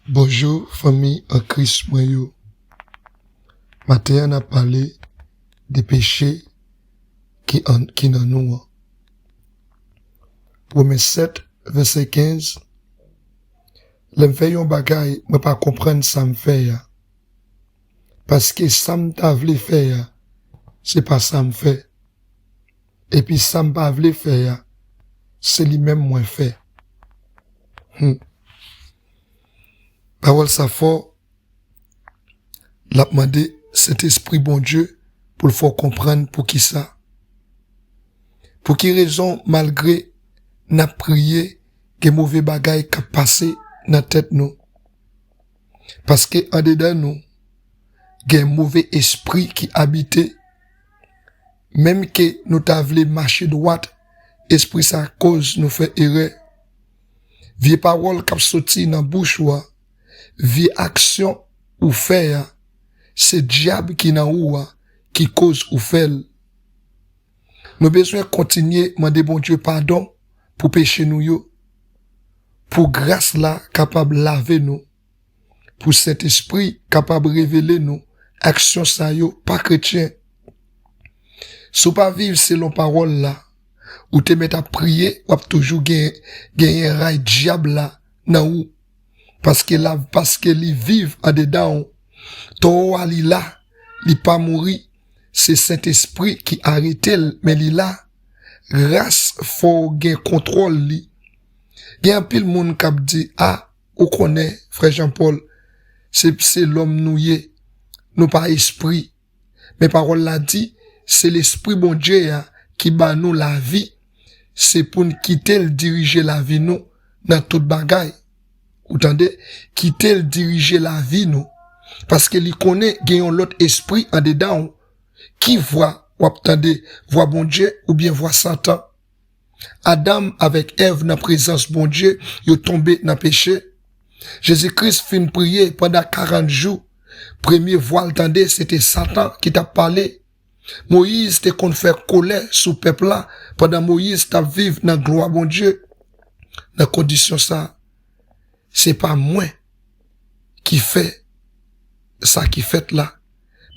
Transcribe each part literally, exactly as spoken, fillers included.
Bonjou, fanmi an Kris mwen yo. Maten an, n ap pale de peche ki an, ki nan nou an. Women sèt, vèsè kenz. Lè m fè yon bagay, mwen pa konprann sa m fè a. Paske sa m ta vle fè a, se pa sa m fè. Epi sa m pa vle fè a, se li menm mwen fè. Hmm. Pawòl sa fò, l ap mande Sentespri Bondye pou l fè w konprann poukisa. Pou ki rezon, malgre n ap priye, gen move bagay k ap pase nan tèt nou? Paske andedan nou, gen move espri ki abite. Menm ke nou ta vle mache dwat, espri sa koz nou fè erè. Vye pawòl k ap soti nan bouch ou a, vye aksyon ou fè a, se dyab ki nan ou a ki koz ou fè l. Nou bezwen kontinye mande Bondye padon pou peche nou yo, pou gras la kapab lave nou, pou Sentespri kapab revele nou aksyon sa yo pa kretyen. Si w pa viv selon pawòl la, ou te mèt ap priye, w ap toujou gen, genyen ray dyab la nan ou. Paske la, paske li viv andedan w. Towo a li la, li pa mouri. Se Sentespri ki arete l, men li la. Gras fò w gen kontwòl li. Gen anpil moun k ap di, a, ou konnen, frè Jean Paul, se, se lòm nou ye. Nou pa espri. Men pawòl la di, se Lespri Bondye a ki ba nou lavi. Se pou n kite l dirije lavi nou nan tout bagay. Ou tande? Kite l dirije lavi nou. Paske li konnen gen yon lòt espri andedan w. Ki vwa w ap tande? Vwa Bondye oubyen vwa Satan? Adanm avèk Èv nan prezans Bondye, yo tonbe nan peche. Jezi Kris fin priye pandan karant jou. Premye vwa l tande, se te Satan ki t ap pale. Moyiz te konn fè kolè sou pèp la pandan Moyiz t ap viv nan glwa Bondye. Nan kondisyon sa, se pa mwen ki fè sa ki fèt la,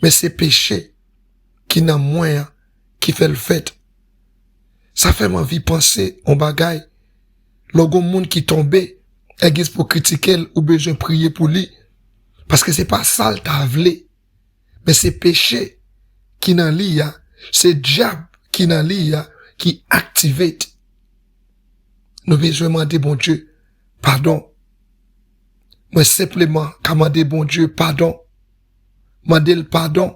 men se peche ki nan mwen an ki fè l fèt. Sa fè m anvi panse yon bagay. Lè w gon moun ki tonbe, èglis pou kritike l, ou bezwen priye pou li. Paske se pa sa l ta vle. Men se peche ki nan li a, se dyab ki nan li a ki activate. Nou bezwen mande Bondye padon. Mwen senpleman ka mande Bondye padon. Mande l padon.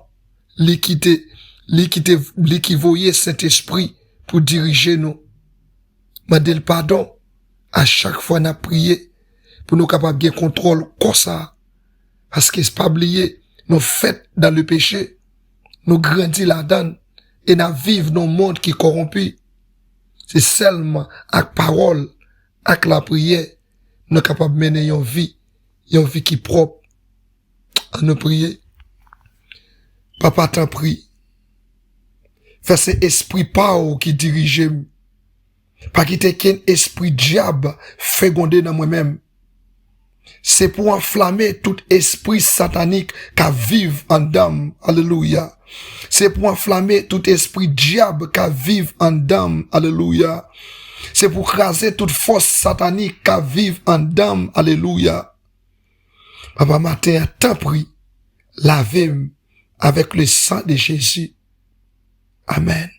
Li ki te, li ki te, li ki voye Sentespri pou dirije nou. Mande l padon a chak fwa n ap priye pou nou kapab gen kontwòl kò sa a. Paske pa bliye, nou fèt dan le peche, nou grandi ladan l e n ap viv nan yon mond ki kòwonpi. Se sèlman ak pawòl, ak lapriyè, nou kapab mennen yon vi, yon vi ki pwòp. Ann nou priye. Papa, tanpri, fè se espri pa w ki dirije m. Pa kite kenn espri dyab fegonde nan mwen menm. Se pou w anflame tout espri satanik k ap viv anndan m. Alelouya. Se pou w anflame tout espri dyab k ap viv anndan m. Alelouya. Se pou w kraze tout fòs satanik k ap viv anndan m. Alelouya. Papa, maten an, tanpri, lave m avèk le san de Jezi. Amèn.